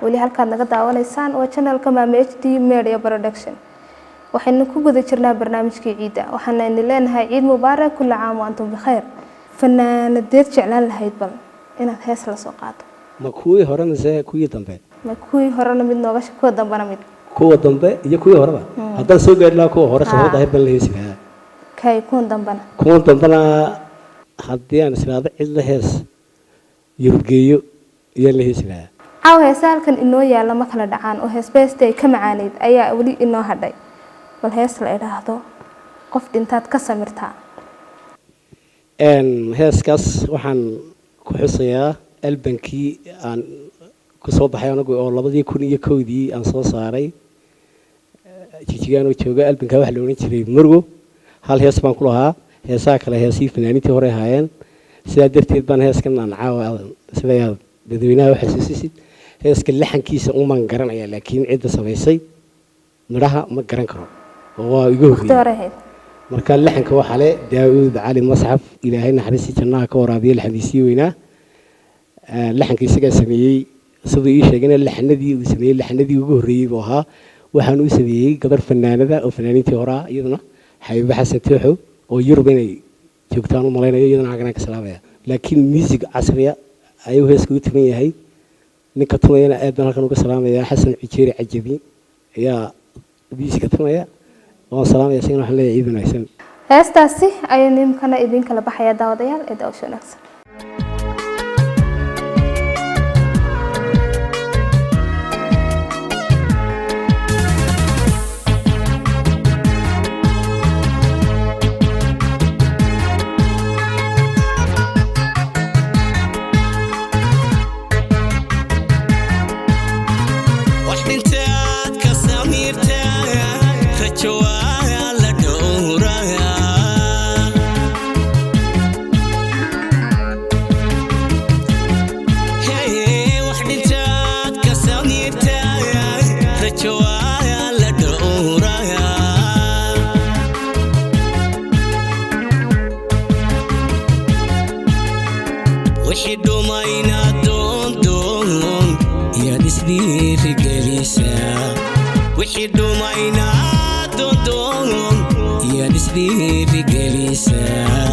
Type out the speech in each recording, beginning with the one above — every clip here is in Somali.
Weli halkaad naga daawanaysaan waa channelka Maama HD Media Production. Waxaynu ku guda jirnaa barnaamijkii ciidda. Waxaana idin leenahay ciid mubaarak, kulla caam wa antum bikhayr. Fanaanadeed jeclaan lahayd bal inaad hees la soo qaado? Ma kuwii hore mise kuwii dambe? Ma kuwii horena mid nooga, kuwa dambena mid. Kuwa dambe iyo kuwii horeba haddaan soo gaari lahaa, kuwa hore Khadra Daahir baan la heesi lahaa. Kay kuwan dambena? Kuwa dambena haddii aan isiraado cid la hees, Yurubgeeyo ayaan la heesi lahaa. Caawa heesa halkan inoo yaalla ma kala dhacaan oo heesba heestii ay ka macaaneyd ayaa weli inoo hadhay. Bal hees la idhaahdo "Qof dhintaad ka samirtaa". Heeskaas waxaan ku xusayaa albankii aan ku soo baxay anagu oo 2001-dii aan soo saaray Jijigaanoo jooga. Albankaa waxaa la odhan jiray Murgo. Hal hees baan ku lahaa. Heesaha kale heesihii fanaaniintii hore ahaayeen. Sidaa darteed baan heeskan aan caawa siday aad dadweynaha u xasuusisid. Heeska laxankiisa umaan garanaya, laakiin cidda samaysay midhaha ma garan karo oo waa iga waqti horreeyey. Hore ahayd. Marka laxanka waxaa le Daawuud Cali Masxaf, Ilaahay naxariistii jannaha ka waraabiye, laxamiisii weynaa. Laxanka isagaa sameeyey. Siduu ii sheegayna, laxanadii uu sameeyey laxanadii ugu horreeyey buu ahaa. Waxaan u sameeyey gabar fanaanada oo fanaaniintii hore ah, iyaduna Xabiibe Xasan Tooxow oo Yurub inay joogtaan u malaynayo. Iyadana halkan ka salaamaya. Laakiin music casriya ayuu heeska u tuman yahay. Ninka tumayana aad baan halkan uga salaamaya. Xasan Cujeeri Cajabi ayaa musiga tumaya. Waan salaamaya isagana. Waxaan leeyahay ciid wanaagsan. Heestaasi ayaynu imkana idiin kala baxayaa, daawadayaal, ee daawasho wanaagsan. Wax dhintaad ka samirtaa, rajo waa la dhowraa. Hey, wax dhintaad ka samirtaa, rajo waa la dhowraa. Wixii dhumayna doondoon yaad isdhiirigelisaa. Wixii dhumayna doondoon yaad isdhiirigelisaa.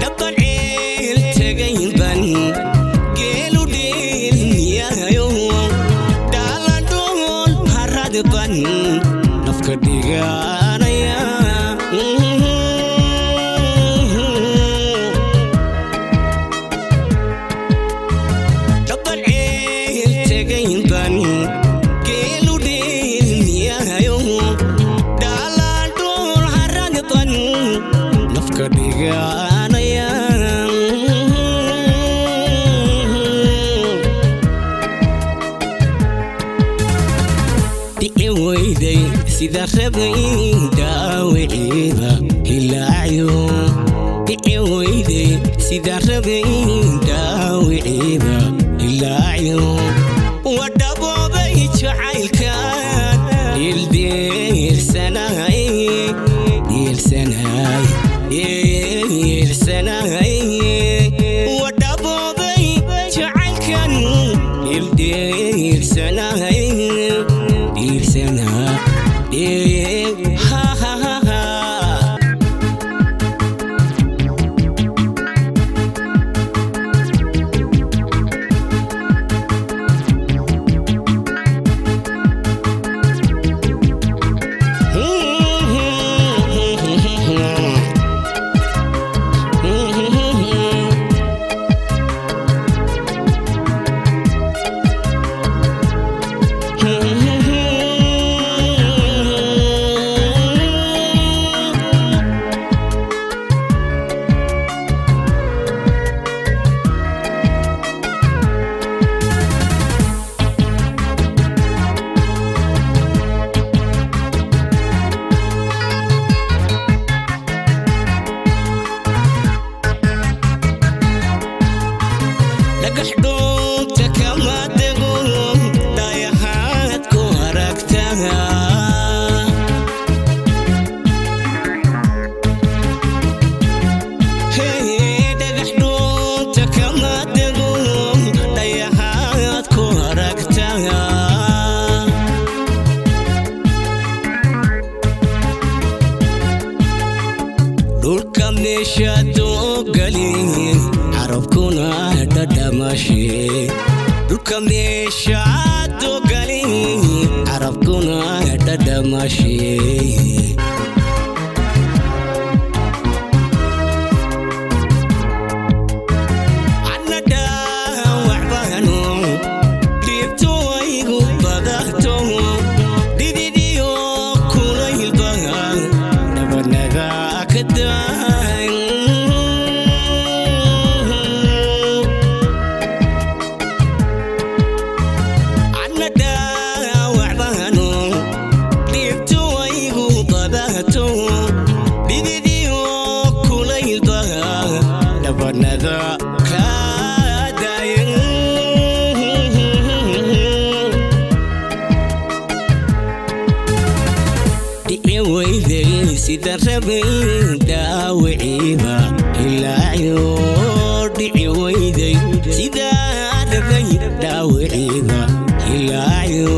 Dhaban ceel tagaynban geelu dheelmiyayo, dhaaladhoon haradban nafka dhiganaya. Dhaban ceel tagaynban geelu dheelmiyayo, dhaaladhoon haradban nafka dhiganaya. Dhici weyday sida rabay dhaawiciida hilaacyo. Dhici weyday sida rabay dhaawiciida hilaacyo. Wadhaboobay jacaylkan dhiildiilsanay, dhiilsanay, dhiilsanay. Wadhaboobay jacaylkan dhiildiilsanay, dhiilsanaa, dhiil ha ha ha ha. Meesha doogali carabkuna dhadhamashe, dhulka meesha doogali carabkuna dhadhamashe. Anna dhaawac baanu dhiibto igu badato, dhididiyo kulaylba dhabanada ka daan. Anna dhaawac baanu dhiibto igu badato, dhididiyo kulaylba dhabanada ka daayan. Dhici weyday sida rabay dhaawiciiba ilaayo, dhici weyday sida rabay dhaawiciiba ilaayo.